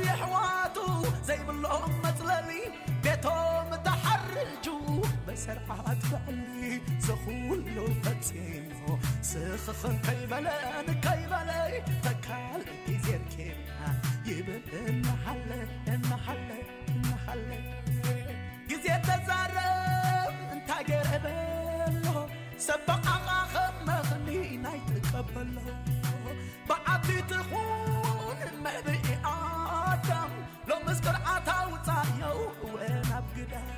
የሕዋቱ ዘይብሎም መጽለሊ ቤቶም ተሓርጁ በሰርዓት ብዕሊ ዘኹሉ ፈጺሙ ስኽኽን ከይበለ ንከይበለ ተካል ጊዜ ርኬብና ይብል እናሓለ እናሓለ እናሓለ ግዜ ተዛረብ እንታይ ገይረ በሎ ሰብ በቓኻ ከም መኽኒ ናይ ትቀበሎ ብዓቢት ኹን መብኢ ኣዳም ሎምስ ቅርዓት ኣውፃዮ እወ ናብ ግዳም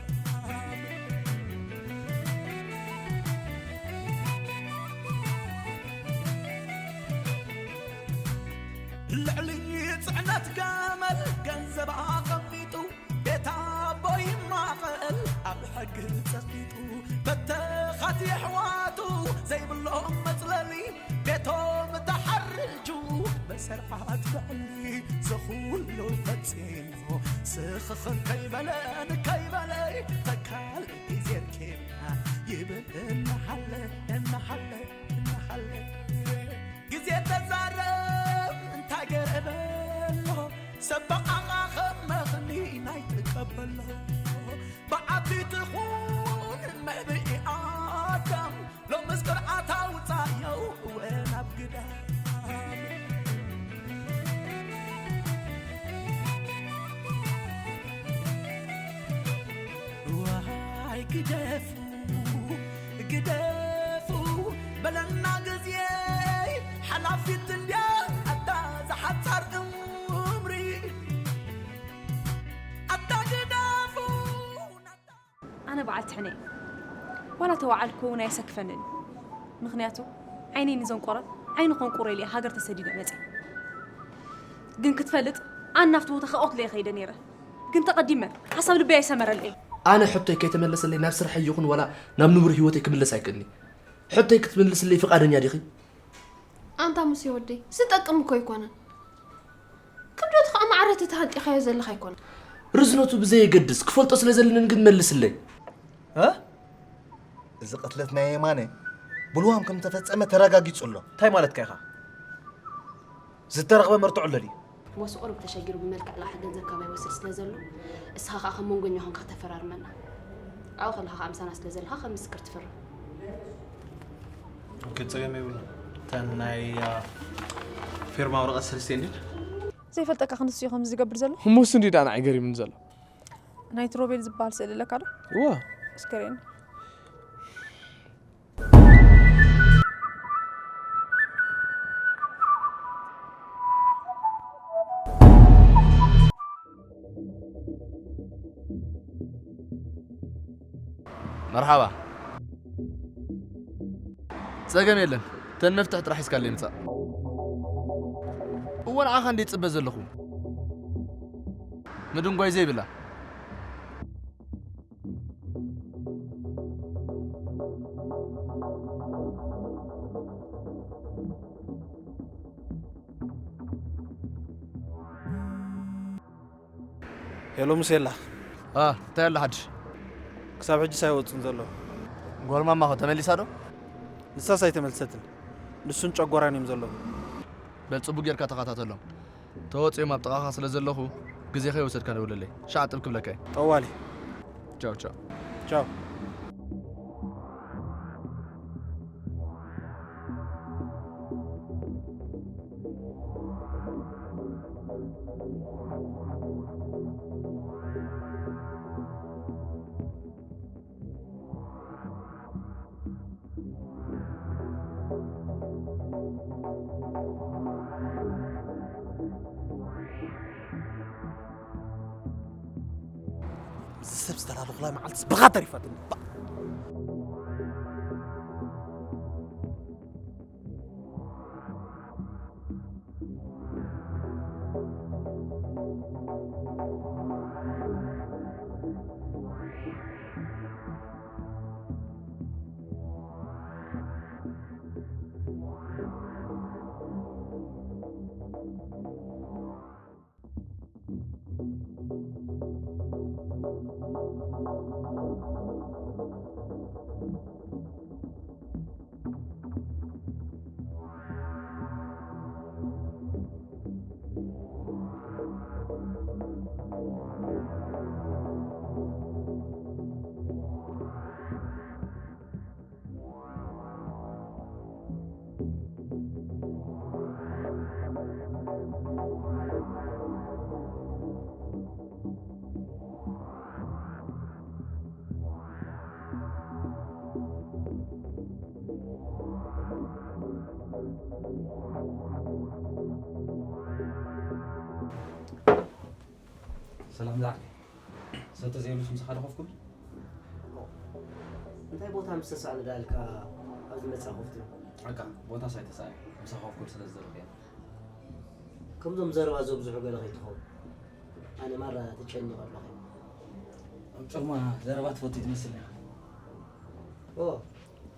ልዕሊ ፅዕነት ገመል ገንዘብ ኣቐሚጡ ቤት ኣቦ ይማቐል ኣብ ሕጊ ፀቂጡ በተኻት የሕዋቱ ዘይብሎም መፅለሊ ቤቶም ተሓርጁ በሰርዓት ብዕሊ ዘኹሉ ፈፂሙ ስኽኽን ከይበለ ንከይበለ ተካል ጊዜ ርኬብና ይብል እናሓለ እናሓለ እናሓለ ግዜ ተዛረብ እንታይ ገይረ በሎ ሰብ በቓኻ ከም መኽኒ ናይ ትቀበሎ ብዓቢት ኹን መብኢ ኣዳም ሎምስ ቅርዓት ኣውፃዮ እወ ናብ ግዳም ዋይ ግደፉ ግደፉ በለና ግዜ ሓላፊት እንድያ ኣታ ዝሓፃር እምሪ ኣታ ግደፉ ኣነ በዓል ትሕነ እየ። ዋላ ተወዓልኩ እውን ኣየሰክፈንን እዩ። ምኽንያቱ ዓይነይ ንዘንቆረ ዓይኑ ከንቁሮ ኢለ እየ ሃገር ተሰዲደ መፅየ። ግን ክትፈልጥ ኣነ ናብቲ ቦታ ክቐትሎ እየ ከይደ ነይረ። ግን ተቐዲመ ሓሳብ ልበይ ኣይሰመረለይ። ኣነ ሕቶይ ከይተመለሰለይ ናብ ስርሐይ ይኹን ዋላ ናብ ንቡር ህይወተይ ክምለስ ኣይክእልን'የ። ሕቶይ ክትምልስለይ ፍቓደኛ ዲኺ? ኣንታ ሙሴ ወደይ፣ ዝጠቅም እኮ ኣይኮነን። ክብደቱ ከኣ ማዕረ እቲ ተሃንጢኻዮ ዘለኻ ኣይኮነን። ርዝነቱ ብዘየገድስ፣ ክፈልጦ ስለ ዘለኒ ግን መልስለይ። እ? እዚ ቅትለት ናይ የማነ ብልዋም ከም ተፈጸመ ተረጋጊጹ ኣሎ። እንታይ ማለትካ ኢኻ? ዝተረኽበ መርትዖ ኣሎ ድዩ? ወሲ ቁሩብ ተሸጊሩ ብመልክዕ ልቓሕ ገንዘብ ካባይ ይወስድ ስለ ዘሎ፣ እስኻ ከኣ ከም መንጎኛ ኾንካ ከተፈራርመና። ኣብኡ ከለኻ ከኣ ምሳና ስለ ዘለኻ ከም ምስክር ትፍርም። ኦኬ፣ ጸገም የብሉን። እተን ናይ ፊርማ ወረቐት ሰለስቲኤን ድየን? ዘይፈልጠካ ክንሱ እዩ ከምዚ ዝገብር ዘሎ። እሞ እሱ እንድዩ ደኣ ንዓይ ገሪሙኒ ዘሎ። ናይቲ ሮቤል ዝበሃል ስእሊ ኣለካ ዶ? እወ። እስከ ርእየኒ። መርሓባ። ጸገም የለን። ተን መፍትሕ ጥራሕ ሒዝካለይ ምጻእ። እወ ንዓኻ እንድየ ዝጽበ ዘለኹ። ምድንጓይ ዘይብላ። ሄሎ ሙሴላ። ኣ፣ እንታይ ኣሎ ሓድሽ? ክሳብ ሕጂስ ኣይወጹን ዘለዉ። ጓል ማማኸ ተመሊሳ ዶ? ንሳስ ኣይተመልሰትን። ንሱን ጨጎራን እዮም ዘለዉ። በል ጽቡቕ ጌርካ ተኸታተሎም። ተወጺኦም ኣብ ጥቓኻ ስለ ዘለኹ ግዜ ከይወሰድካ ደውለለይ። ሻዕ ጥብ ክብለካ እየ። ጠዋሊ። ቻው ቻው። ቻው። እዚ ሰብ ዝተላለኹላ መዓልትስ ብኻ ተሪፋትኒ። ሰላም ዛዕበይ። ሰተ ዘይብሉስ ምሳኻ ዶ ኮፍ ክብል? እንታይ ቦታ ምስ ተሳእነ ደኣ ኢልካ ኣብዚ መጻ ኮፍ ትብል? በቃ፣ ቦታስ ኣይተሳእነ። ምሳኻ ኮፍ ክብል ስለ ዝደለኹ እየ። ከምዞም ዘረባ ዘብዝሑ ገለ ከይትኸውን። ኣነ ማራ ተጨኒቐ ኣለኹ። ኣብ ጮማ ዘረባ ትፈቱ ትመስል ኢኻ። ኦ።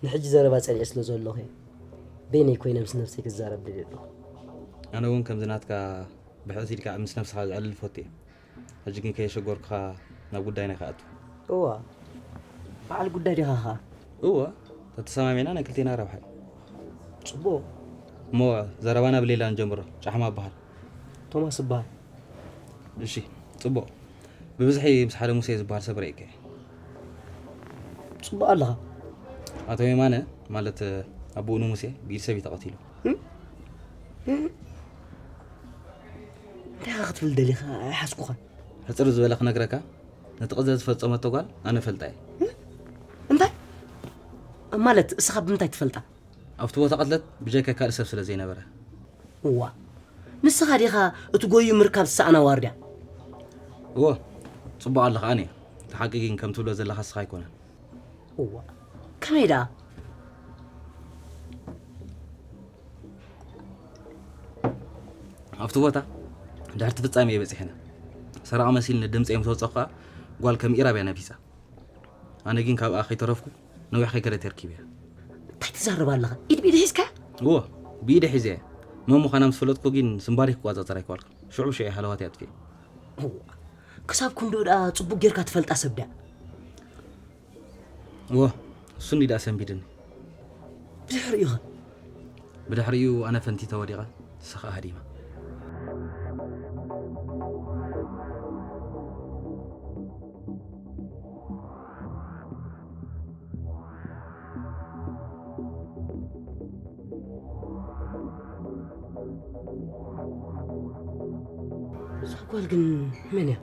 ንሕጂ ዘረባ ጸሊኤ ስለ ዘለኹ እየ። በይነይ ኮይነ ምስ ነብሰይ ክዛረብ ደልየ ኣለኹ። ኣነ እውን ከምዚ ናትካ ብሕጽ ኢልካ ምስ ነብስኻ ዘዕልል ፈቱ እየ። ሕጂ ግን ከየሸገርኩኻ ናብ ጉዳይና ክኣቱ። እዋ፣ በዓል ጉዳይ ዲኻ ኸኣ? እወ፣ ተተሰማሚዕና ናይ ክልቴና ረብሓ እዩ። ጽቡቕ። እሞ ዘረባና ብሌላ ንጀምሮ። ጫሕማ እበሃል። ቶማስ እበሃል። እሺ፣ ጽቡቕ። ብብዝሒ ምስ ሓደ ሙሴ ዝበሃል ሰብ ርኢከ? ጽቡቕ ኣለኻ። ኣቶ የማነ፣ ማለት ኣቦኡ ንሙሴ፣ ብኢድ ሰብ እዩ ተቐቲሉ። እንታይ ኢኻ ክትብል ደሊኻ? ኣይሓዝኩኻን። ሕጽር ዝበለ ክነግረካ፣ ነቲ ቅትለት ዝፈጸመቶ ጓል ኣነ እፈልጣ እየ። እንታይ? ማለት እስኻ ብምንታይ ትፈልጣ? ኣብቲ ቦታ ቅትለት ብጀካ ካልእ ሰብ ስለ ዘይነበረ። እዋ፣ ንስኻ ዲኻ እቲ ጎዩ ምርካብ ዝሰኣና ዋርድያ? እወ፣ ጽቡቕ ኣለኻ ኣነ። እቲ ሓቂ ግን ከም ትብሎ ዘለኻ እስኻ ኣይኮነን። እዋ፣ ከመይ ደኣ? ኣብቲ ቦታ ድሕርቲ ፍጻሜ እየ በጺሐ። ሰራቒ መሲልኒ ድምጸይ ምስ ወጸኹ ከኣ ጓል ከም ኢራብ እያ ነፊጻ። ኣነ ግን ካብኣ ከይተረፍኩ ነዊሕ ከይከደት ተርኪበያ። እንታይ ትዛረብ ኣለኻ? ኢድ ብኢድ ሒዝካ? እወ፣ ብኢደ ሒዘያ። መን ምዃና ምስ ፈለጥኩ ግን ስምባደይ ክቆጻጸር ኣይከኣልኩን። ሽዑ ሽዑ እየ ሃለዋተይ ኣጥፊኤ። እዋ፣ ክሳብ ክንድኡ ደኣ ጽቡቕ ጌርካ ትፈልጣ ሰብ ድያ? እወ፣ እሱኒ ደኣ ሰንቢድኒ። ብድሕሪኡ ኸ? ብድሕሪኡ ኣነ ፈንቲተ ወዲቐ፣ ንሳ ኸኣ ሃዲማ። እዛ ጓል ግን መን እያ?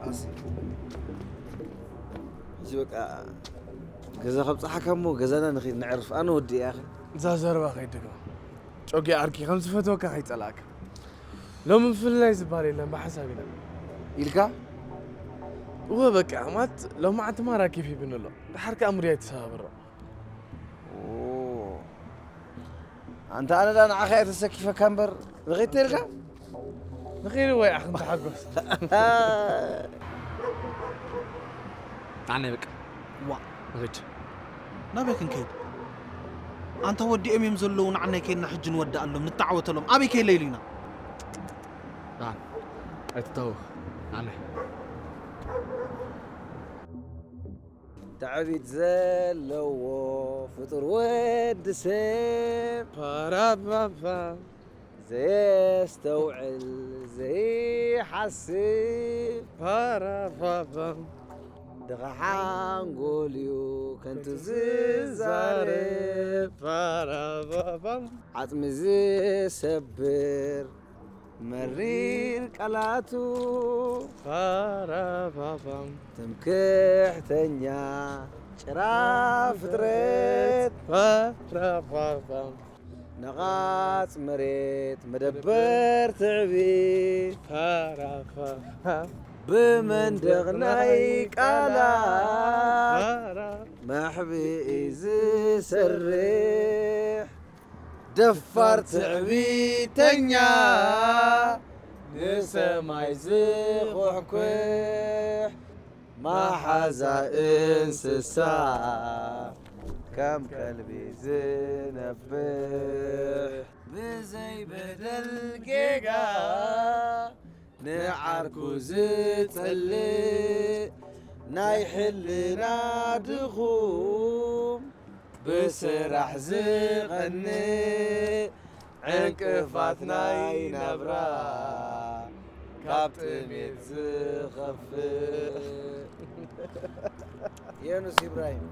ኣስ-፣ ሕጂ በቃ ገዛ ከብጽሓካ እሞ ገዛና ንኺድ ነዕርፍ። ኣነ ወዲ እየ፣ ኣኸ። እዛ ዘረባ ከይትድግማ። ጮጌ ዓርኪ ከም ዝፈትወካ ከይጸላእካ። ሎሚ ምፍልላይ ዝበሃል የለን፣ ብሓሳብ ኢና። ኢልካ? እወ፣ በቃ፣ ማት ሎማዓንቲ ማራ ኬፍ ይብኒ ኣሎ። ደሓር ከኣ ሙድያ ይተሰባብሮ። ኦ። ኣንታ ኣነ ዳ ንዓኻ እየ ተሰኪፈካ እምበር፣ ንኺድ ተልካ? ንኺድ ወይ ኣኽን ተሓጎስ። ኣነ በቃ። ዋ፣ ንኺድ። ናበይ ክንከይድ? ኣንታ ወዲኦም እዮም ዘለዉ፣ ንዓናይ ከይድና ሕጂ ንወድኣሎም፣ ንተዓወተሎም። ኣበይ ከይለ ኢሉና? ዳን፣ ኣይትታወኽ። ኣነ። ትዕቢት ዘለዎ ፍጡር ወዲ ሰብ። ፓራፓፓ። ዘየስተውዕል ዘይሓስብ። ፓራፓፓ። ድኻ ሓንጎል እዩ ከንቱ ዝዛረብ። ፓራፓፓ። ዓጽሚ ዝሰብር መሪር ቃላቱ። ፓራፓፓ። ትምክሕተኛ ጭራ ፍጥረት። ፓራፓፓ። ነቓጽ መሬት መደበር ትዕቢት። ፓራፓፓ። ብመንደቕ ናይ ቃላት ፓራ- መሕብኢ ዝሰርሕ። ደፋር ትዕቢተኛ ንሰማይ ዝኹሕኩሕ መሓዛ እንስሳ ከም ከልቢ ዝነብሕ ብዘይ በደል ጌጋ ንዓርኩ ዝጸልእ ናይ ሕልና ድኹም ብስራሕ ዝቐንእ ዕንቅፋት ናይ ናብራ ካብ ጥሜት ዝኸፍእ። የኑስ ኢብራሂም።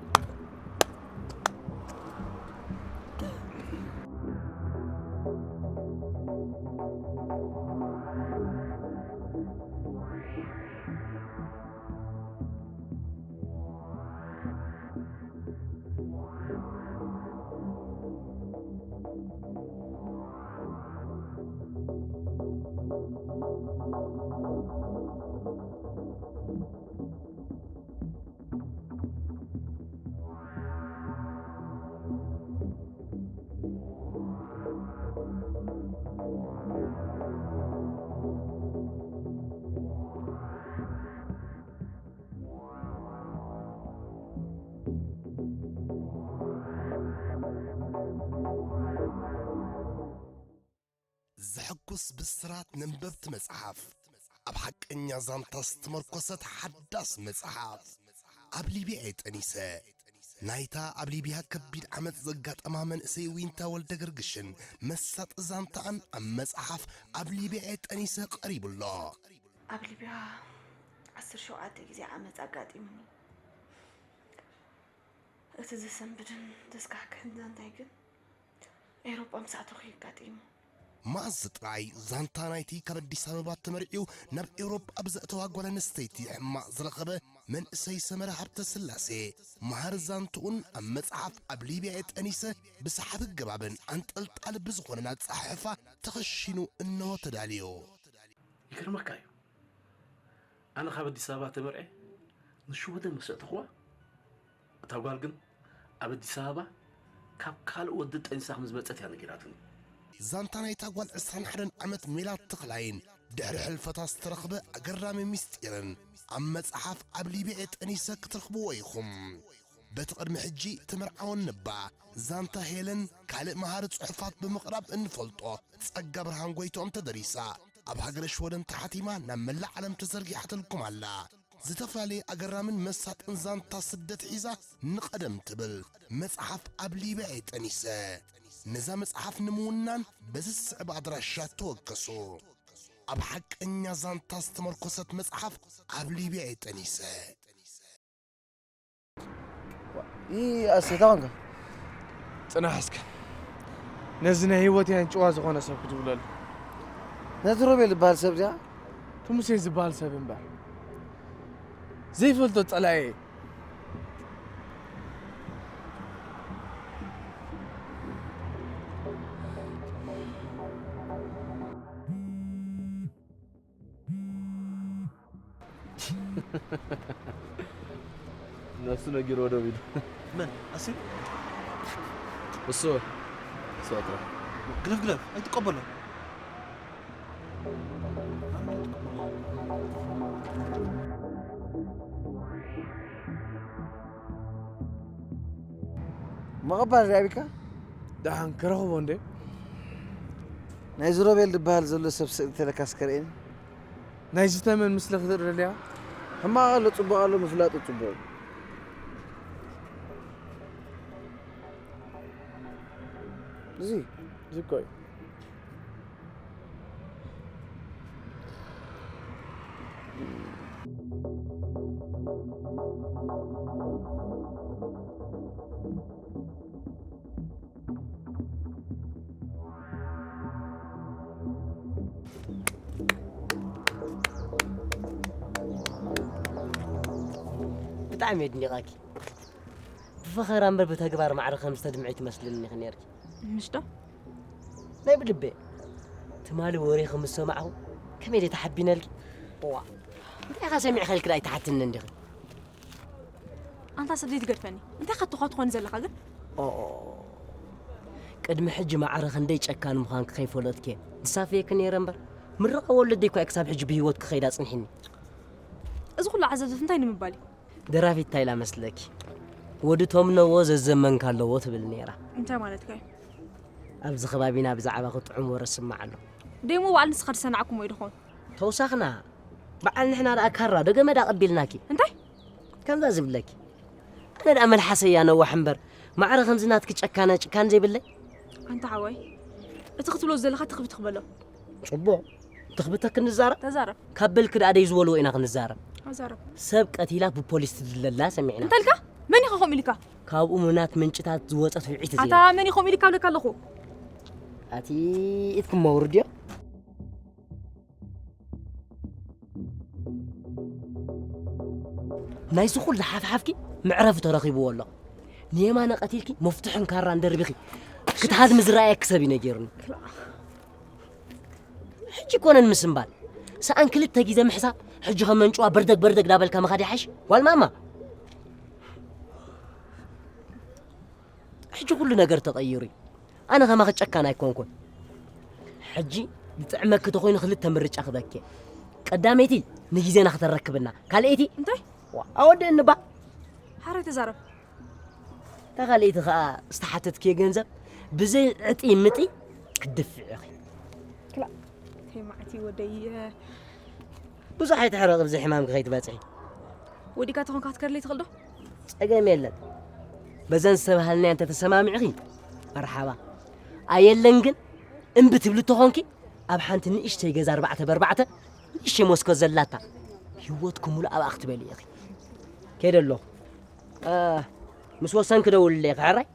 ዘሐጉስ ብስራት ነንበብቲ መጽሓፍ፣ ኣብ ሓቀኛ ዛንታ ዝተመርኮሰት ሓዳስ መጽሓፍ፣ ኣብ ሊብያ እየ ጠኒሰ። ናይታ ኣብ ሊብያ ከቢድ ዓመጽ ዘጋጠማ መንእሰይ ዊንታ ወልደገርግሽን መሳጢ ዛንታኣን ኣብ መጽሓፍ ኣብ ሊብያ እየ ጠኒሰ ቀሪቡ ኣሎ። ኣብ ሊብያ ዓሰርተ ሸውዓተ ግዜ ዓመጽ ኣጋጢሙኒ። እቲ ዘሰንብድን ዘስካሕክሕን ዛንታይ ግን ኤውሮጳ ምስ ኣተኹ እዩ ኣጋጢሙ። መኣዝ ጥራይ ዛንታ ናይቲ ካብ ኣዲስ ኣበባ ተመርዕዩ ናብ ኤውሮጳ ብዘእተዋ ጓል ኣንስተይቲ ሕማቕ ዝረኸበ መንእሰይ ሰመረ ሃብተስላሴ መሃሪ ዛንትኡን ኣብ መጽሓፍ ኣብ ሊብያ እየ ጠኒሰ ብሰሓቢ ኣገባብን ኣንጠልጣሊ ብዝኾነን ኣጸሓሕፋ ተኸሺኑ እነሆ ተዳልዩ። ይገርመካ እዩ ኣነ ካብ ኣዲስ ኣበባ ተመርዕየ ንሽወደን ምስ ኣእተኽዋ እታ ጓል ግን ኣብ ኣዲስ ኣበባ ካብ ካልእ ወዲ ጠኒሳ ከም ዝመጸት እያ ነጊራትኒ። ዛንታ ናይታ ጓል ዕስራን ሓደን ዓመት ሜላት ተኽላይን ድሕሪ ሕልፈታ ዝተረኽበ ኣገራሚ ምስጢርን ኣብ መጽሓፍ ኣብ ሊብያ እየ ጠኒሰ ክትረኽብዎ ኢኹም። በቲ ቅድሚ ሕጂ ተመርዓወን እባ ዛንታ ሄለን ካልእ መሃሪ ጽሑፋት ብምቕራብ እንፈልጦ ጸጋብርሃን ጎይትኦም ተደሪሳ ኣብ ሃገረ ሽወደን ተሓቲማ ናብ መላእ ዓለም ተዘርጊሓትልኩም ኣላ። ዝተፈላለየ ኣገራምን መሳጥን ዛንታ ስደት ሒዛ ንቐደም ትብል መጽሓፍ ኣብ ሊብያ እየ ጠኒሰ። ነዛ መጽሓፍ ንምውናን በዚ ዝስዕብ ኣድራሻ ተወከሱ። ኣብ ሓቀኛ ዛንታ ዝተመርኮሰት መጽሓፍ ኣብ ሊብያ እየ ጠኒሰ። ይኣስ እንታይ ኮንካ? ጽናሕ እስከ ነዚ ናይ ህይወት ያንጭዋ ዝኾነ ሰብ ክትብለሉ። ነቲ ሮቤል ዝበሃል ሰብ እዚኣ? እቲ ሙሴ ዝበሃል ሰብ እምበር ዘይፈልጦ ጸላኤ ነሱ ነጊሮ ደው ኢሉ። መን? ኣሲር? እሱ። እሱ ኣጥራ። ግለፍ ግለፍ፣ ኣይትቀበሎ። መቐባል ሪኣቢካ? ደሓን ክረኽቦ እንዴ? ናይዚ ሮቤል ዝበሃል ዘሎ ሰብ ስእሊ ተለካስ ከርእየኒ? ናይዚ ተመን ምስሊ ክትርኢ ደልያ? ሕማቕ ኣሎ ጽቡቕ ኣሎ ምፍላጡ ጽቡቕ እዩ። እዚ እዚ እኮ እዩ። ብጣዕሚ የድኒቐኪ። ብፈኸራ እምበር ብተግባር ማዕረ ከም ዝተድምዒ ትመስልኒ ኢኺ ነይርኪ። ምሽ ዶ? ናይ ብልቤ። ትማሊ ወሬኺ ምስ ሰማዕኹ ከመይ ደይ ተሓቢነልኪ። እዋ። እንታይ ኢኻ ሰሚዕኺ ኢልኪ ደኣ ኣይትሓትኒ እንዲኺ። ኣንታ ሰብ ዘይትገድፈኒ። እንታይ ኢኻ ትኾ ትኾኒ ዘለኻ ግን? ኦ። ቅድሚ ሕጂ ማዕረ ክንደይ ጨካን ምዃንኪ ከይፈለጥኪ እየ ዝሳፈየኪ ነይረ እምበር። ምርቓ ወለደይ እኳ እየ ክሳብ ሕጂ ብህይወት ክኸይድ ኣጽኒሕኒ። እዚ ኩሉ ዓዘብዘብ እንታይ ንምባል እዩ? ደራፊት እንታይ ኢላ መስለኪ? ወዲ ቶም ነዎ ዘዘመንካ ኣለዎ ትብል ነይራ። እንታይ ማለትካ እዩ? ኣብዚ ከባቢና ብዛዕባ ክጥዑም ወረ ስማዕ ኣሎ። ደሞ በዓል ንስኻ ዝሰናዕኩም ወይ ድኾን? ተውሳኽና በዓል ንሕና ደኣ ካራ ዶ ገመድ ኣቐቢልናኪ? እንታይ? ከምዛ ዝብለኪ ኣነ ደኣ መልሓሰያ ነዋሕ እምበር ማዕረ ከምዚ ናትኪ ጨካነ ጭካን ዘይብለይ። ኣንታ ሓወይ እቲ ክትብሎ ዘለኻ ትኽብት ክበሎ። ጽቡቕ ትኽብተ ክንዛረብ ተዛረብ ካብ በልኪ ደኣ ደይ ዝበልዎ ኢና ክንዛረብ። ኣዛረብ ሰብ ቀቲላ ብፖሊስ ትድለላ ሰሚዕና። እንተልካ መን ኢኻ ከምኡ ኢልካ? ካብኡ ምናት ምንጭታት ዝወጸት ውዒት እዚኣ። ኣታ መን ኢኹም ኢልካ ብለካ ኣለኹ። ኣቲ ኢትኩም መውርድዮ ናይዚ ኩሉ ሓፍሓፍኪ መዕረፊ ተረኺብዎ ኣሎ። ንየማነ ቀቲልኪ መፍትሕን ካራን ደርቢኺ ክትሃድሚ ዝረኣየኪ ሰብ እዩ ነጊሩኒ። ሕጂ ኮነን ምስምባል ሰኣን ክልተ ግዜ ምሕሳብ ሕጂ ከመንጭዋ በርደግ በርደግ ዳበልካ ምኻድ ይሓይሽ ጓል ማማ። ሕጂ ኩሉ ነገር ተቐይሩ እዩ። ኣነ ከማኺ ጨካን ኣይኮንኩን። ሕጂ ዝጥዕመኪ ተኾይኑ ክልተ ምርጫ ክበኪ። ቀዳመይቲ ንግዜና ከተረክብና፣ ካልኣይቲ እንታይ? ኣወደእኒ ባ። ሓራይ ተዛረብ። እታ ካልኣይቲ ኸኣ ዝተሓተትክዮ ገንዘብ ብዘይ ዕጢ ምጢ ክትድፍዒ ኢኺ። ክላ ተይ መዓት እዩ ወደይ። ብዙሕ ኣይትሕረቕ ብዘይ ሕማምኪ ከይትበጽሒ። ወዲእካ ተኾንካ ክትከድለይ ትኽእል ዶ? ጸገም የለን። በዘን ዝተባህልናዮ እንተተሰማሚዕኺ መርሓባ። ኣየለን ግን እምቢ ትብሊ ተኾንኪ ኣብ ሓንቲ ንእሽተይ ገዛ ኣርባዕተ ብኣርባዕተ ንእሽተይ ሞስኮት ዘላታ ህይወትኪ ሙሉእ ኣብኣ ክትበሊ ኢኺ። ከይደ ኣለኹ። እ፣ ምስ ወሰንኪ ደውልለይ ኢኺ ሕራይ?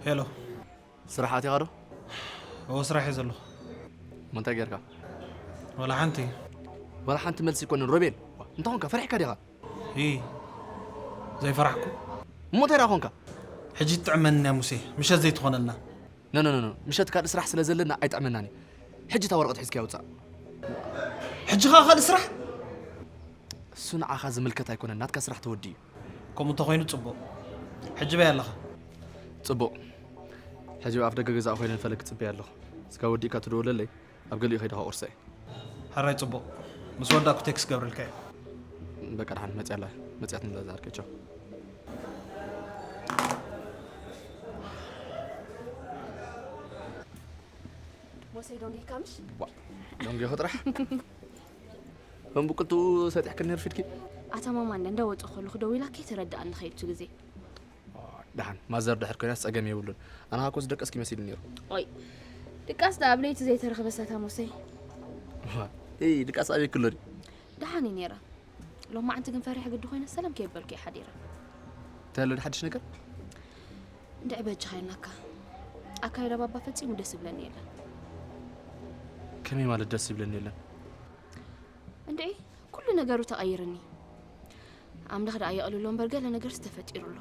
ሄሎ፣ ስራሕ ኣቲኻ ዶ? እወ፣ ስራሕ እየ ዘለኹ። እሞ እንታይ ጌርካ? ዋላ ሓንቲ። ዋላ ሓንቲ መልሲ ኣይኮነን ሮቤል። እንታይ ኾንካ? ፈሪሕካ ዲኻ? ይ ዘይፈራሕኩ። እሞ እንታይ ደኣ ኾንካ? ሕጂ ትጥዕመኒ እያ ሙሴ፣ ምሸት ዘይትኾነልና። ኖ ኖ ኖ፣ ምሸት ካልእ ስራሕ ስለ ዘለና ኣይጥዕመናን እዩ። ሕጂ እታ ወረቐት ሒዝካያ ውጻእ። ሕጂ ኸኣ ካልእ ስራሕ? እሱ ንዓኻ ዝምልከት ኣይኮነን፣ ናትካ ስራሕ ተወዲኡ። ከምኡ እንተኾይኑ ጽቡቕ። ሕጂ በይ ኣለኻ? ጽቡቕ። ሕጂ ኣብ ኣፍ ደገ ገዛእ ኮይነ ንፈለግ ክጽበይ ኣለኹ። ስጋ ወዲእካ ትደውለለይ፣ ኣብ ገሊኡ ከይደ ከቑርሰ እየ። ሕራይ ጽቡቕ። ምስ ወዳእኩ ቴክስት ክገብረልካ እየ። በቃ ደሓን መጽያ ኣላ። መጽያት ንዛ ዝኣርከ ቻው። ሞሰይ ዶንጌካ ምሽ? ዋ ዶንጌኹ ጥራሕ ከም ብቅልቱ ሰጢሕክኒ ርፊድኪ። ኣታ ማማ እንደ እንዳወፀ ከለኹ ደዊላ ከይተረድኣኒ ከይድቱ ግዜ። ደሓን ማዘር ድሕር ኮይናስ ፀገም የብሉን። ኣነ ሃኮ ዝደቀስኪ መሲሉ ነይሩ። ኦይ ድቃስ ዳ ኣብ ለይቲ ዘይተረኽበስ ኣታ ሞሰይ። ዋ፣ እይ ድቃስ ኣበይ ክሎ ድዩ? ደሓን እዩ ነይረ። ሎማዓንቲ ግን ፈሪሐ ግዲ ኮይነ ሰላም ከየበልኩ እየ ሓዲረ። እንታይ ኣሎ ሓድሽ ነገር? እንድዒ በጃኻ ኢልናካ። ኣካይዳ ባባ ፈጺሙ ደስ ይብለኒ የለን። ከመይ ማለት ደስ ይብለኒ የለን? እንድዒ ኩሉ ነገሩ ተቐይርኒ። ኣምላኽ ደኣ የቕልሎ እምበር ገለ ነገርስ ተፈጢሩ ኣሎ።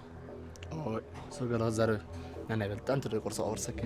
ኦይ፣ ሰብ ገለ ክዛረብ። ናናይ በል፣ ጣንቲ ዶ ቁርሲ ኣቑርሰኪ?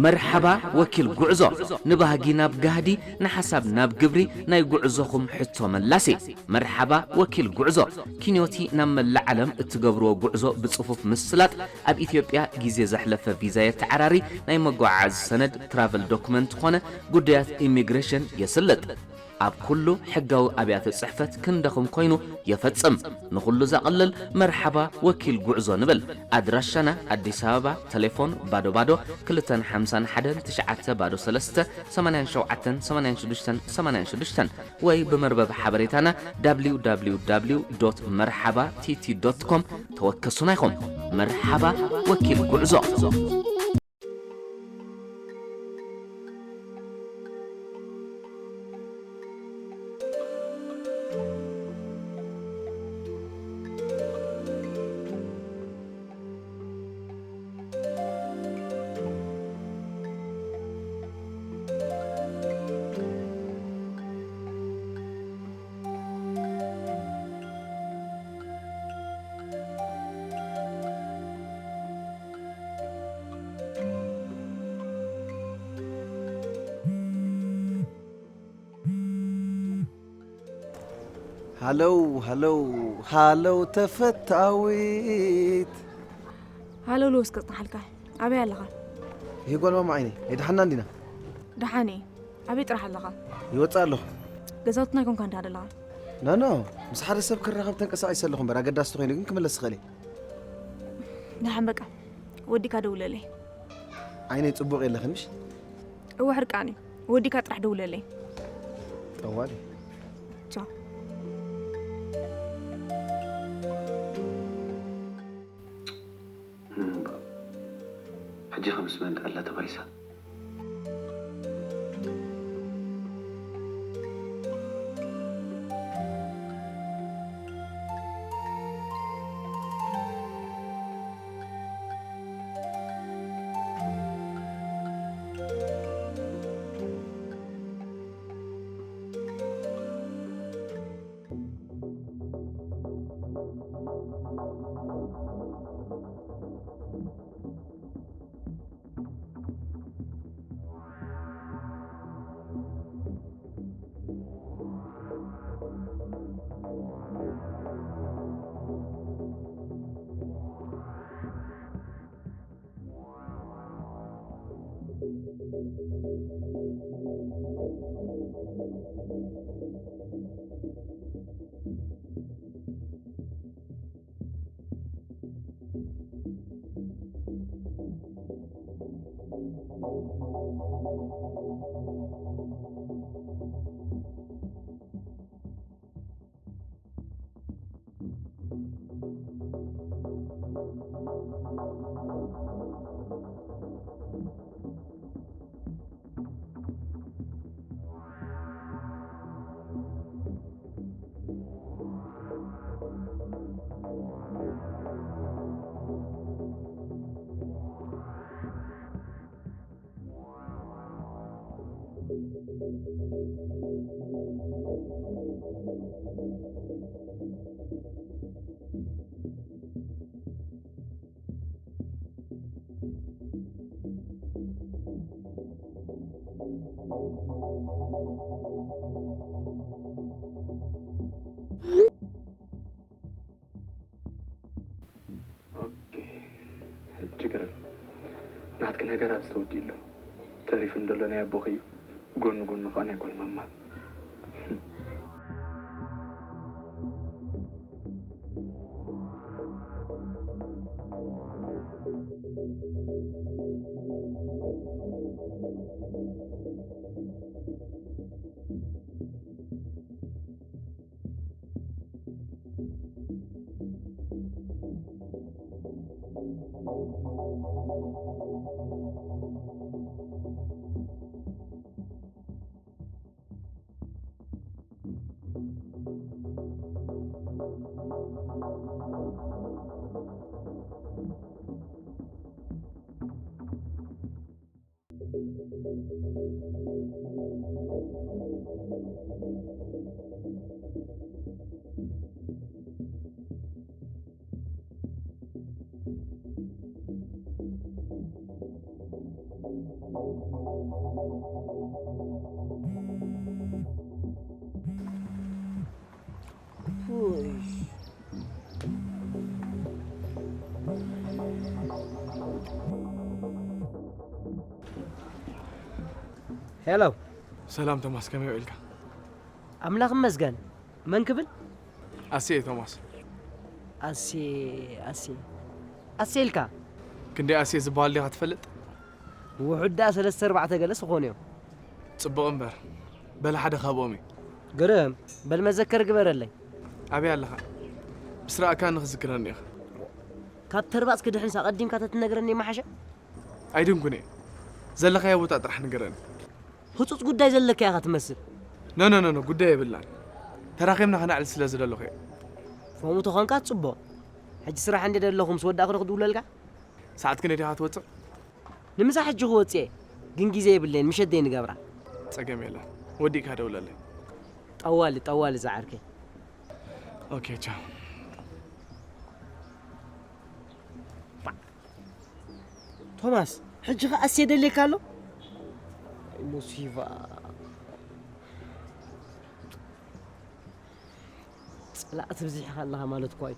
መርሓባ ወኪል ጉዕዞ፣ ንባህጊ ናብ ጋህዲ፣ ንሓሳብ ናብ ግብሪ፣ ናይ ጉዕዞኹም ሕቶ መላሲ። መርሓባ ወኪል ጉዕዞ፣ ኪንዮቲ ናብ መላእ ዓለም እትገብርዎ ጉዕዞ ብጽፉፍ ምስላጥ፣ ኣብ ኢትዮጵያ ግዜ ዘሕለፈ ቪዛ የተዓራሪ፣ ናይ መጓዓዓዚ ሰነድ ትራቨል ዶክመንት ኾነ ጉዳያት ኢሚግሬሽን የስልጥ። ኣብ ኩሉ ሕጋዊ ኣብያተ ጽሕፈት ክንደኹም ኮይኑ የፈጽም። ንኹሉ ዘቕልል መርሓባ ወኪል ጉዕዞ ንብል። ኣድራሻና ኣዲስ ኣበባ፣ ተሌፎን ባዶ ባዶ ክልተን ሓምሳን ሓደን ትሽዓተ ባዶ ሰለስተ ሰማንያን ሸውዓተን ሰማንያን ሽዱሽተን ሰማንያን ሽዱሽተን ወይ ብመርበብ ሓበሬታና www መርሓባ ቲቲ com ተወከሱና ኢኹም። መርሓባ ወኪል ጉዕዞ። ሃለው፣ ሃለው፣ ሃለው ተፈታዊት። ሃለው ልወስ ከጽንሓልካ። ኣበይ ኣለኻ? ይህ ጓል ማማ ዓይነይ፣ ኣይደሓና እንዲና? ደሓን እየ። ኣበይ ጥራሕ ኣለኻ? ይወጽእ ኣለኹ። ገዛውትና ኣይኮንካ እንዳ ኣለኻ? ኖ፣ ኖ፣ ምስ ሓደ ሰብ ክራኸብ ተንቀሳቒሰ ኣለኹ እምበር፣ ኣገዳሲ ተኾይኑ ግን ክምለስ ዝኽእል እየ። ደሓን በቃ፣ ወዲካ ደውለለይ። ዓይነይ ጽቡቕ የለኽን ምሽ? እወ ሕርቃን እዩ። ወዲካ ጥራሕ ደውለለይ። ጠዋል እዩ። ቻው። ሕጂ ከምስ መን ኣላ ተባይሳ? ኦኬ። ሕጂ ግርም። ናትኪ ነገር ኣብዚ ተወዲኡ ኣሎ። ተሪፉ እንደሎ ናይ ኣቦኺ እዩ። ጎኒ ጎኒ ኸኣ ናይ ጓል ማማ። ሄሎ። ሰላም ቶማስ፣ ከመይ ውዒልካ? ኣምላኽ ይመስገን። መን ክብል? ኣሴ ቶማስ። ኣሴ፣ ኣሴ፣ ኣሴ ኢልካ? ክንደይ ኣሴ ዝበሃል ዲኻ ትፈልጥ? ውሑድ ደኣ ሰለስተ ኣርባዕተ ገለስ ዝኾኑ እዮም። ጽቡቕ እምበር፣ በለ ሓደ ካብኦም እዩ። ግርም፣ በል መዘከር ግበረለይ። ኣበይ ኣለኻ? ምስ ረኣካኒ ክዝክረኒ ኢኻ። ካብ ተርባጽ ክድሕንስ ኣቐዲምካ ተትነግረኒ ምሓሸ። ኣይድንጉን እየ። ዘለኻዮ ቦታ ጥራሕ ንገረኒ። ህጹጽ ጉዳይ ዘለካ ኢኻ ትመስል። ኖ፣ ኖ፣ ኖ፣ ኖ፣ ጉዳይ የብላን። ተራኺብና ክነዕልል ስለ ዝደለኹ እየ። ከምኡ ተኾንካ ጽቡቕ። ሕጂ ስራሕ እንድየ ደለኹ፣ ምስ ወዳእኩ ዶ ክድውለልካ? ሰዓት ክንደይ ዲኻ ትወጽእ? ንምሳ ሕጂ ክወጽእ እየ፣ ግን ግዜ የብለይን፣ ምሸት ደይ ንገብራ። ጸገም የለን። ወዲእካ ደውለለይ። ጠዋሊ፣ ጠዋሊ ዝዓርከይ። ኦኬ፣ ቻው። ቶማስ፣ ሕጂ ኸኣ ኣሴ ደልየካ ኣሎ? ኣይ፣ ሙሲባ። ጸላእቲ ብዚሕኻ ኣለኻ ማለት እኳ እዩ።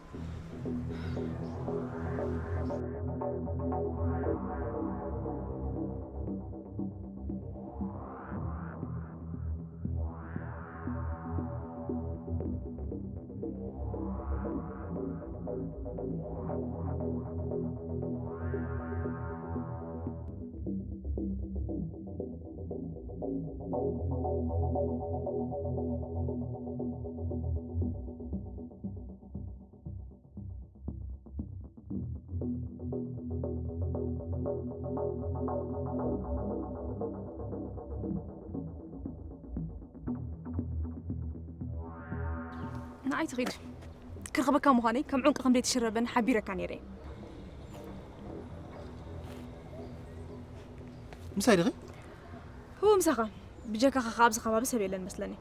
ንዓይ ትኺድ። ክረኽበካ ምዃነይ ከም ዑንቂ ከም ዘይትሽረበኒ ሓቢረካ ነይረ። ምሳይ ዲኺ? እወ፣ ምሳኻ። ብጀካኻ ከኣ ኣብዚ ከባቢ ሰብ የለን መስለኒ።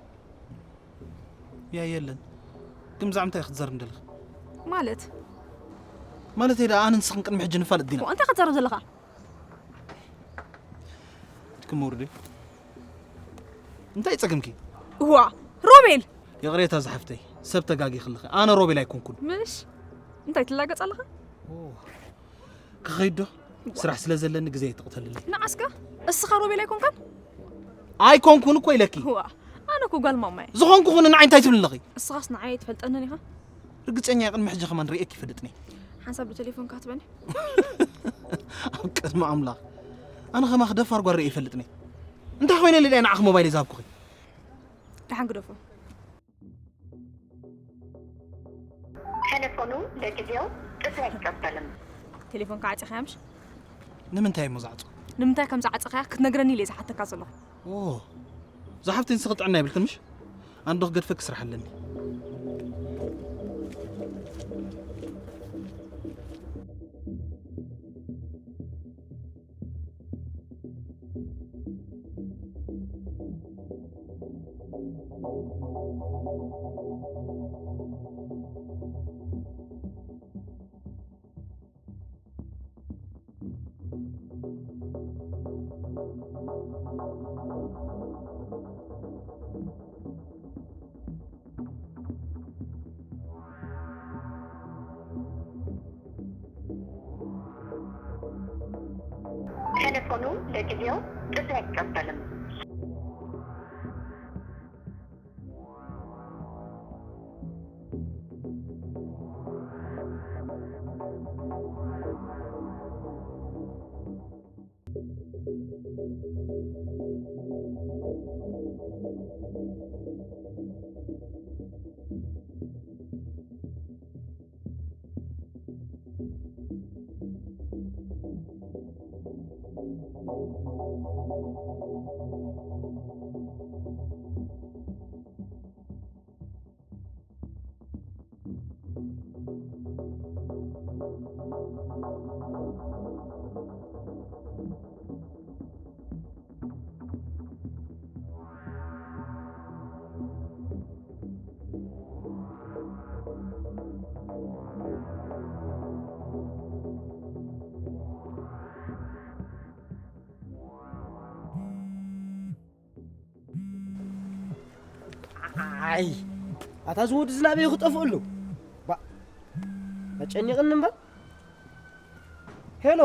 ያ የለን። ግን ብዛዕባ እንታይ ክትዛረብ እንደለኻ? ማለት? ማለተይ ደኣ ኣነ ንስኽን ቅድሚ ሕጂ ንፋለጥ ዲና? እኮ እንታይ ክትዛረብ ዘለኻ? ድክም ውርዲ። እንታይ ጸገምኪ? እዋ፣ ሮቤል! ይቕሬታ ዝሓፍተይ፣ ሰብ ተጋጊኺ ኣለኺ። ኣነ ሮቤል ኣይኮንኩን። ምሽ? እንታይ ትላገጽ ኣለኻ? ኦ፣ ክኸይድ ዶ? ስራሕ ስለ ዘለኒ ግዜ ኣይትቕተልለይ። ንዓስከ? እስኻ ሮቤል ኣይኮንካን? ኣይኮንኩን እኮ ኢለኪ። እዋ፣ ኣነ እኮ ጓል ማማ እየ። ዝኾንኩ ኹን ንዓይ እንታይ ትብሊ ኣለኺ? እስኻስ ንዓይ ኣይትፈልጠንን ኢኻ። ርግጸኛ እየ፣ ቅድሚ ሕጂ ከማን ርእየኪ ይፈልጥኒ። ሓንሳብ ብቴሌፎን ካትበኒ። ኣብ ቅድሚ ኣምላኽ። ኣነ ከማኺ ደፋር ጓል ርእየ ይፈልጥኒ። እንታይ ኮይነ ኢለ ድየ ንዓኺ ሞባይለይ ዝሃብኩኺ? ደሓን ግደፎ። ቴሌፎኑ ለጊዜው ጥሪ ኣይቀበልን። ቴሌፎንካ ዓጺኻያ ምሽ? ንምንታይ እሞ ዝዓጽኹ? ንምንታይ ከም ዝዓጸኻያ ክትነግረኒ ኢለ ዝሓተካ ዘለኹ። ኦ፣ ዝሓፍተይ ንስኺ ጥዕና የብልክን ምሽ? ኣንዶ ክገድፈኪ ስራሕ ኣለኒ። ቴሌፎኑ ለጊዜው ጥሪ ኣይቀበልን። ኣይ ኣታ ዝወዱ ዝናበይ ክጠፍእሉ ባ ኣጨኒቕኒ እምበር። ሄሎ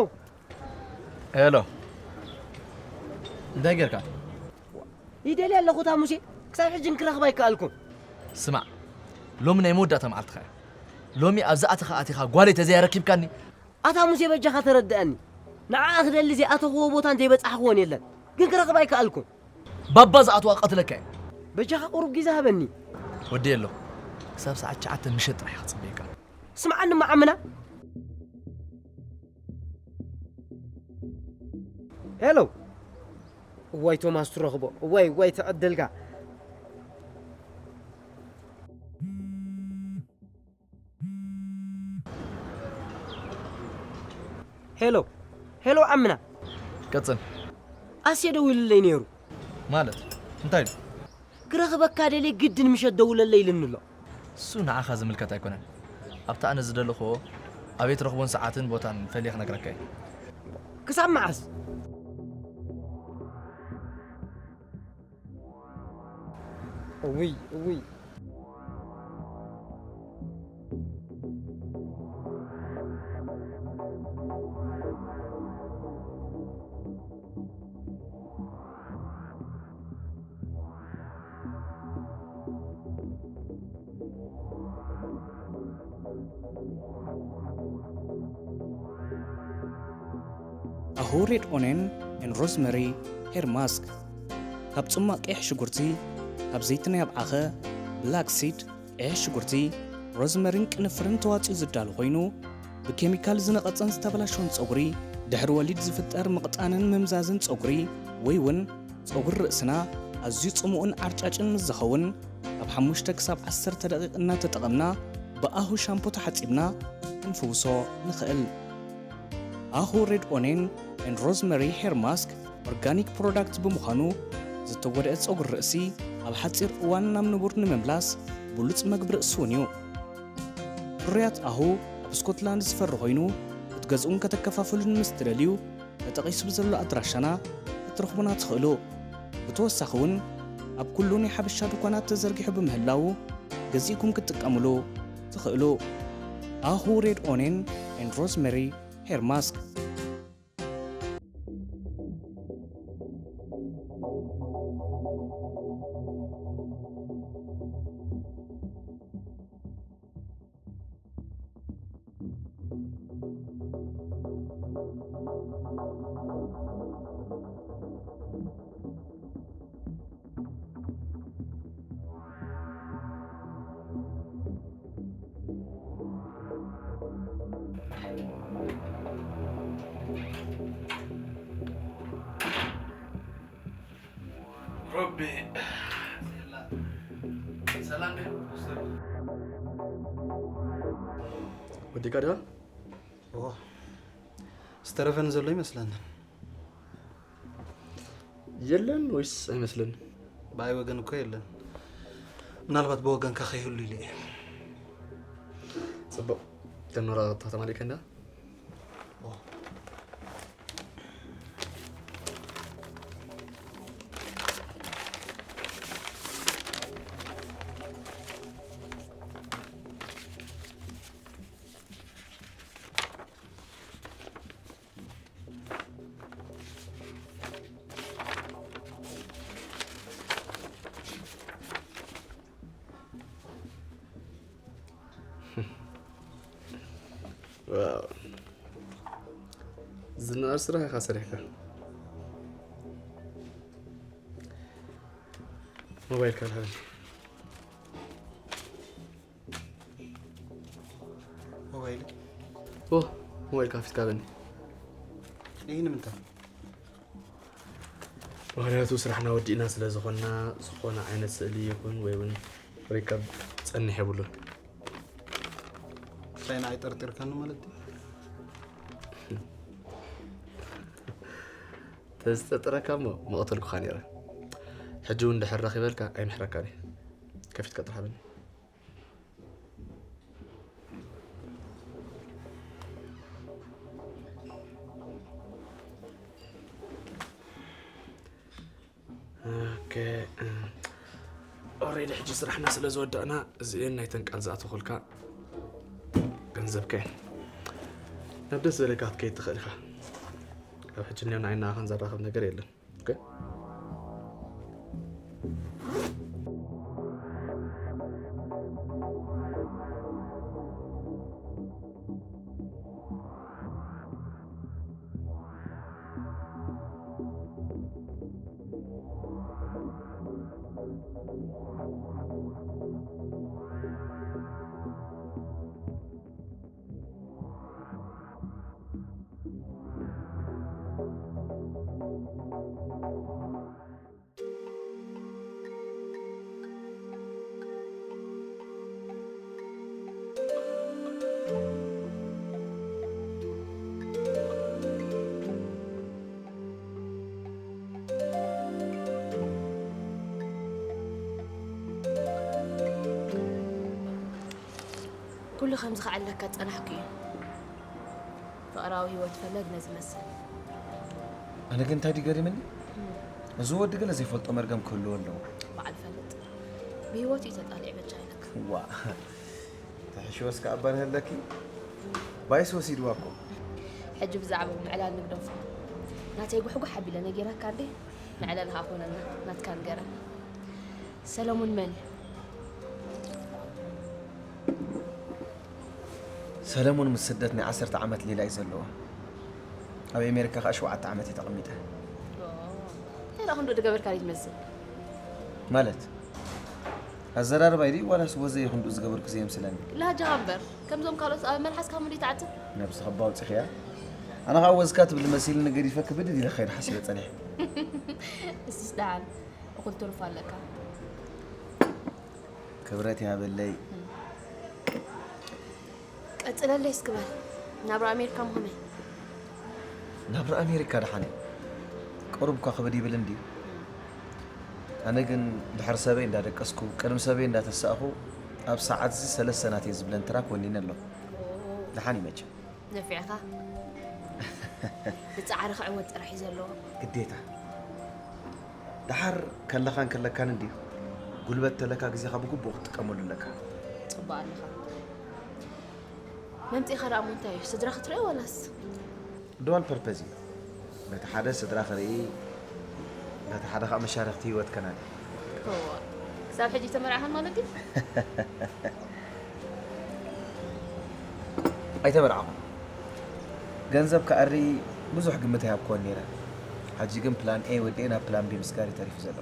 ሄሎ፣ እንታይ ጌርካ? ይደልያ ኣለኹ እታ ሙሴ ክሳብ ሕጂ እንክረኽባ ኣይከኣልኩን። ስማዕ፣ ሎሚ ናይ መወዳእታ መዓልትኻ እያ። ሎሚ ኣብዚ ኣተኻ ኣቲኻ ጓለይ ተዘይኣረኪብካኒ። ኣታ ሙሴ በጃኻ ተረድኣኒ። ንዓኣ ክደሊ ዘይኣተኽዎ ቦታ እንተይበጻሕኽዎን የለን ግን ክረኽባ ኣይከኣልኩን። ባባ ዝኣትዋ ቀትለካ እየ። በጃኻ ቁሩብ ግዜ ሃበኒ። ወዲ ኣሎ ክሳብ ሰዓት ትሽዓተ ምሸት ጥራሕ ክጽበየካ። ስምዓኒ መዓምና። ሄሎ እዋይ ቶማስ ትረኽቦ እዋይ እዋይ ትዕድልካ። ሄሎ ሄሎ ዓምና። ቀጽል። ኣሴ ደዊሉለይ ነይሩ። ማለት እንታይ ኢሉ? ክረኽበካ ደልየ ግድን ምሸት ደውለለይ ኢሉኒ ኣሎ። እሱ ንዓኻ ዝምልከት ኣይኮነን። ኣብቲ ኣነ ዝደለኽዎ ኣበይ ትረኽቦን ሰዓትን ቦታን ፈልየ ክነግረካ እየ። ክሳብ መዓስ? እውይ እውይ። ኣሁ ሬድ ኦኔን ኤን ሮዝመሪ ሄር ማስክ። ካብ ጽማቕ ቀይሕ ሽጉርቲ፣ ካብ ዘይቲ ናይ ኣብዓኸ፣ ብላክ ሲድ፣ ቀይሕ ሽጉርቲ፣ ሮዝመሪን ቅንፍርን ተዋጺኡ ዝዳሎ ኮይኑ፣ ብኬሚካል ዝነቐጸን ዝተበላሸወን ጸጉሪ፣ ድሕሪ ወሊድ ዝፍጠር ምቕጣንን ምምዛዝን ጸጉሪ፣ ወይ እውን ጸጉሪ ርእስና ኣዝዩ ጽሙእን ዓርጫጭን ምስ ዝኸውን፣ ካብ ሓሙሽተ ክሳብ ዓሰርተ ደቂቕ እናተጠቐምና ብኣሁ ሻምፖ ተሓጺብና ክንፍውሶ ንኽእል። ኣሁ ሬድ ኦኔን ኤንድ ሮዝመሪ ሄር ማስክ ኦርጋኒክ ፕሮዳክት ብምዃኑ፣ ዝተጎድአ ጸጉሪ ርእሲ ኣብ ሓጺር እዋን ናብ ንቡር ንምምላስ ብሉጽ መግቢ ርእሲ እውን እዩ። ፍርያት ኣሁ ኣብ ስኮትላንድ ዝፈሪ ኮይኑ፣ ክትገዝኡን ከተከፋፍሉን ምስ ትደልዩ፣ ተጠቒሱ ብዘሎ ኣድራሻና ክትረኽቡና ትኽእሉ። ብተወሳኺ እውን ኣብ ኩሉ ናይ ሓበሻ ድኳናት ተዘርጊሑ ብምህላዉ ገዚእኩም ክትጥቀምሉ ትኽእሉ። ኣሁ ሬድ ኦኔን ኤንድ ሮዝመሪ ሄር ማስክ። ሮቢ ሰላም ድዩ? ወዲካ ዲኻ? ዝተረፈን ዘሎ ይመስለኒ። የለን ወይስ ኣይመስልን? ብኣይ ወገን እኮ የለን። ምናልባት ብወገንካ ከይህሉ ኢለ እየ። ጽቡቕ። ተኖራ ተማሊከንዳ? ዝናኣር ስራሕ ኢኻ ሰሪሕካ። ሞባይል ካልሃበኒ። ሞባይል ኦ ሞባይል ካፊት ካበኒ። ይህ ንምንታይ? ምክንያቱ ስራሕና ወዲእና ስለ ዝኾንና ዝኾነ ዓይነት ስእሊ ይኹን ወይ እውን ሪከርድ ጸኒሕ የብሉን። እንታይ ንዓይ ጠርጢርካኒ ማለት ድዩ? ተዝጠርጥረካ እሞ ምቐተልኩኻ ነይረ። ሕጂ እውን ድሕር ረኺበልካ ኣይምሕረካን እየ። ከፊትካ ጥራሕ በኒ። Okay. Uh, ሬዲ፣ ሕጂ ስራሕና ስለ ዝወዳእና፣ እዚኤን ናይተን ቃል ዝኣተኹልካ ገንዘብካ እየን። ናብ ደስ ዝበለካ ክትከይድ ትኽእል ኢኻ። ካብ ሕጂ እኒኦ ንዓይ ንዓኻን ዘራኽብ ነገር የለን። ኦኬ? ኩሉ ከም ዝኸዓለካ ዝጸናሕኩ እዩ። ፍቕራዊ ህይወት ፈለግ ነዚ መስል። ኣነ ግን እንታይ ድዩ ገሪምኒ? እም። እዚ ወዲ ገለ ዘይፈልጦ መርገም ክህልዎ ኣለዎ። በዓል ፈልጥ። ብህይወቱ እዩ ተጣሊዑ በጃ ኢለካ። ዋ። ተሕሽወስ ከኣ እባ ንህለኪ። ባይስ ወሲድዋ እኮ። ሕጂ ብዛዕባኡ ምዕላል ንግደፎ። ናተይ ጉሕጉሕ ኣቢለ ነጊረካ እንዴ? መዕለሊ ከኣ ኮነና። ናትካ ንገረኒ። ሰለሙን መን እዩ? ሰለሙን ምስ ስደት ናይ ዓሰርተ ዓመት ሌላ እዩ ዘለዎ። ኣብ ኣሜሪካ ከኣ ሸውዓተ ዓመት እዩ ተቐሚጠ። ኦ፣ እንታይ ደኣ ክንድኡ ዝገበርካ ድዩ ትመስል? ማለት? ኣዘራርባይ ድዩ ዋላስ ወዘይ ክንድኡ ዝገበርኩ ዘየምስለኒ? ላጃኻ እምበር፣ ከምዞም ካልኦት ኣብ መልሓስካ ምንድዩ ትዓጽ? ነብስኺ እባ ኣውጺኽያ። ኣነ ኸኣ ወዝካ ትብሊ መሲልኒ ገዲፈኪ ብድድ ኢለ ክኸይድ ሓሲበ ጸኒሐ። እስስ ደሓን፣ እኹል ትሩፍ ኣለካ። ክብረት ይሃበለይ። ቀጽለለይ እስኪ በል። ናብራ ኣሜሪካ ምኸመይ? ናብራ ኣሜሪካ ደሓን እዩ። ቁሩብ እኳ ክብድ ይብል እንድዩ። ኣነ ግን ድሕሪ ሰበይ እንዳደቀስኩ፣ ቅድሚ ሰበይ እንዳተሳእኹ፣ ኣብ ሰዓት እዚ ሰለስተ ናት እየ ዝብለን ትራክ ወኒነ ኣለኹ። ደሓን እዩ መቸም። ነፊዕኻ። ንጻዕሪ ክዕወት ጥራሕ እዩ ዘለዎ። ግዴታ። ደሓር ከለኻን ከለካን እንድዩ። ጉልበት ተለካ ግዜኻ ብግቡእ ክትጥቀመሉ ኣለካ። ጽቡቕ ኣለኻ። መምጺእኻ ደኣ እሞ እንታይ እዩ? ስድራ ክትርኢ ዋላስ? ዱዋል ፐርፐዝ እዩ። በቲ ሓደ ስድራ ክርኢ፣ በቲ ሓደ ኸኣ መሻርኽቲ ህይወት ከናዲ። እዋ፣ ክሳብ ሕጂ ተመርዓኻን ማለት ድዩ? ኣይተመርዓኹን። ገንዘብ ክኣሪ ብዙሕ ግምት ኣይሃብኩዎን ነይረ። ሕጂ ግን ፕላን ኤ ወዲኤ ናብ ፕላን ቢ ምስጋር እዩ ተሪፉ ዘሎ።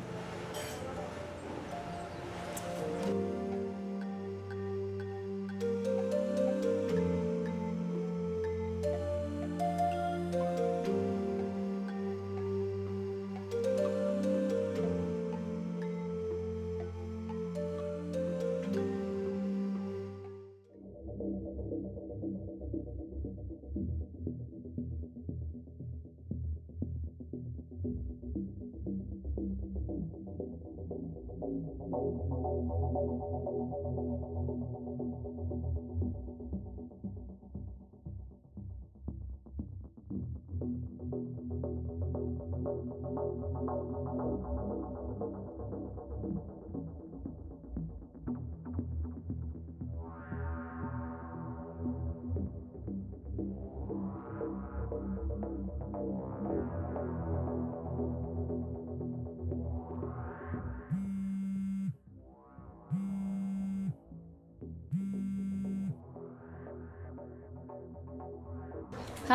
ሃ፣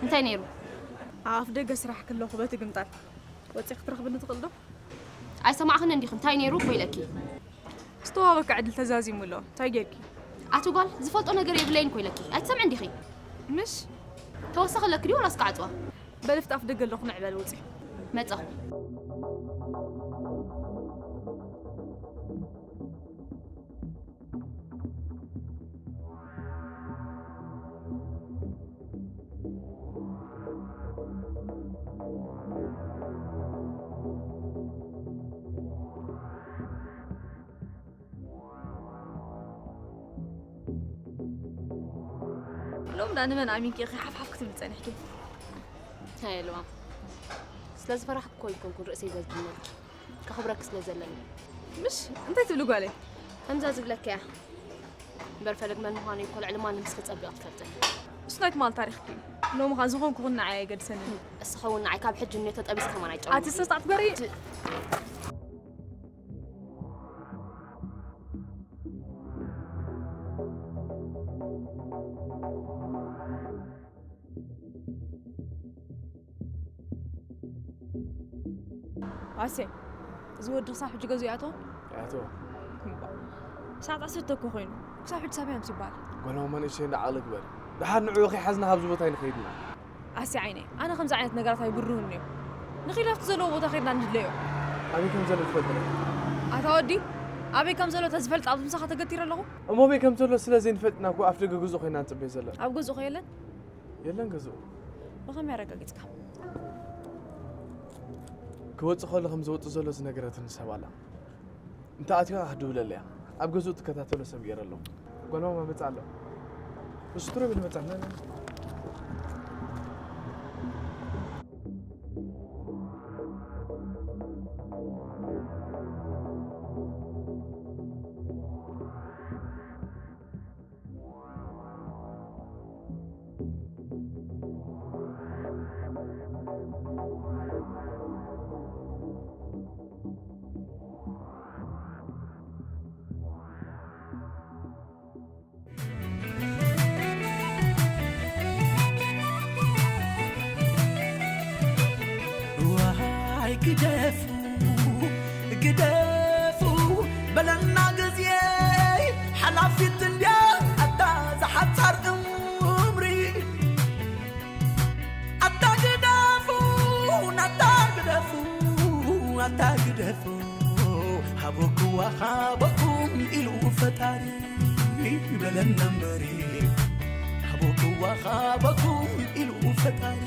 እንታይ ነይሩ? ኣብ ኣፍ ደገ ስራሕ ከለኹ በቲ ግምጣል ወፂኺ ክትረኽብኒ ትኽእል ዶ? ኣይሰማዕኽን እንዲኹ፣ እንታይ ነይሩ እኮ ኢለኪ። ዝተዋህበካ ዕድል ተዛዚሙ ኣሎ፣ እንታይ ጌርኪ? ኣቲ ጓል፣ ዝፈልጦ ነገር የብለይን እኮ ኢለኪ፣ ኣይትሰምዕን ዲኺ? ምሽ? ተወሳኺ ኣለኪ ድዩ ወላስ ክዓፅዋ? በልፍቲ ኣፍ ደገ ኣለኹ፣ ንዕበል ውፂ። መፃኹ። ሎም ዳ ንመን ኣሚንኪ ኢኺ ሓፍሓፍ ክትብሊ ጸኒሕኪ? ሃይ ልዋም፣ ስለ ዝፈራሕኩ እኮ ኣይኮንኩን ርእሰይ ዘዝንበልኪ፣ ከኽብረኪ ስለ ዘለኒ። ምሽ እንታይ ትብሉ ጓለይ? ከምዛ ዝብለካ እያ። እምበር ፈለግ መን ምዃኑ እኮ ልዕሊ ማንም እስከ ጸቢቕ ትፈልጥ። እሱ ናይ ትማል ታሪኽኪ እዩ። ሎሚ ኸዓ ዝኾንኩ ኹን ንዓይ ኣይገድሰንን። እስኻ እውን ንዓይ ካብ ሕጂ እኒኦ ተጠቢስ ከማን ኣይጨውም። ኣቲ ሰስታዕ ትበሪ። ኣሴ፣ እዚ ወዲ ክሳብ ሕጂ ገዝኡ ይኣትዎ? ይኣትዎ። እምባ። ሰዓት ዓሰርተ እኮ ኮይኑ። ክሳብ ሕጂ ሳብ ኣምሲ ይበሃል። ጓል ማማ ንእሽተይ እንዳ ዓቕሊ ግበሪ። ደሓር ንዕኡ ከይሓዝና ካብዚ ቦታ ኣይንኸይድና። ኣሴ ዓይነይ፣ ኣነ ከምዚ ዓይነት ነገራት ኣይብርሁን እዮም። ንኺድ ኣብቲ ዘለዎ ቦታ ከይድና ንድለዮ። ኣበይ ከም ዘሎ ትፈልጢ ዶ? ኣታ ወዲ፣ ኣበይ ከም ዘሎ ተዝፈልጥ ኣብዚ ምሳኻ ተገቲረ ኣለኹ። እሞ ኣበይ ከም ዘሎ ስለ ዘይንፈልጥ ኢና እኮ ኣፍ ደገ ገዝኡ ኮይና ንጽበዮ ዘለና። ኣብ ገዝኡ ከ የለን? የለን ገዝኡ። ብኸመይ ኣረጋጊጽካ? ክወጽእ ከሎ ከም ዝወጽእ ዘሎ ዝነገረትኒ ሰብ ኣላ። እንተ ኣትዩ ከዓ ክድውለለያ። ኣብ ገዝኡ ትከታተሎ ሰብ ገይረ ኣለኹ። ጓል ማማ መጽእ ኣሎ። እሱ ትረብ ንመጽእ ኣሎ። ዋይ ግደፉ ግደፉ በለና ግዜ ሓላፊት እንድያ ኣታ ዝሓጻር እምሪ ኣታ ግደፉ ኣታ ግደፉ ኣታ ግደፉ ሃበኩዋ ሃበኩም ኢሉ ፈጣሪ በለና እምበሪ ሃበኩዋ ሃበኩም ኢሉ ፈጣሪ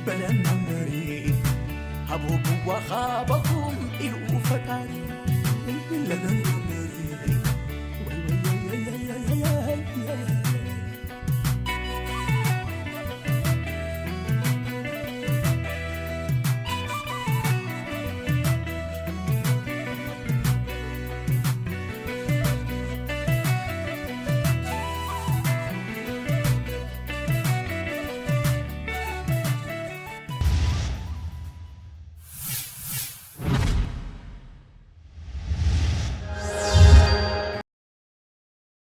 በለና እምበሪ ሃበኩዋ ሃበኩም ኢሉ ፈጣሪ በለና እምበሪ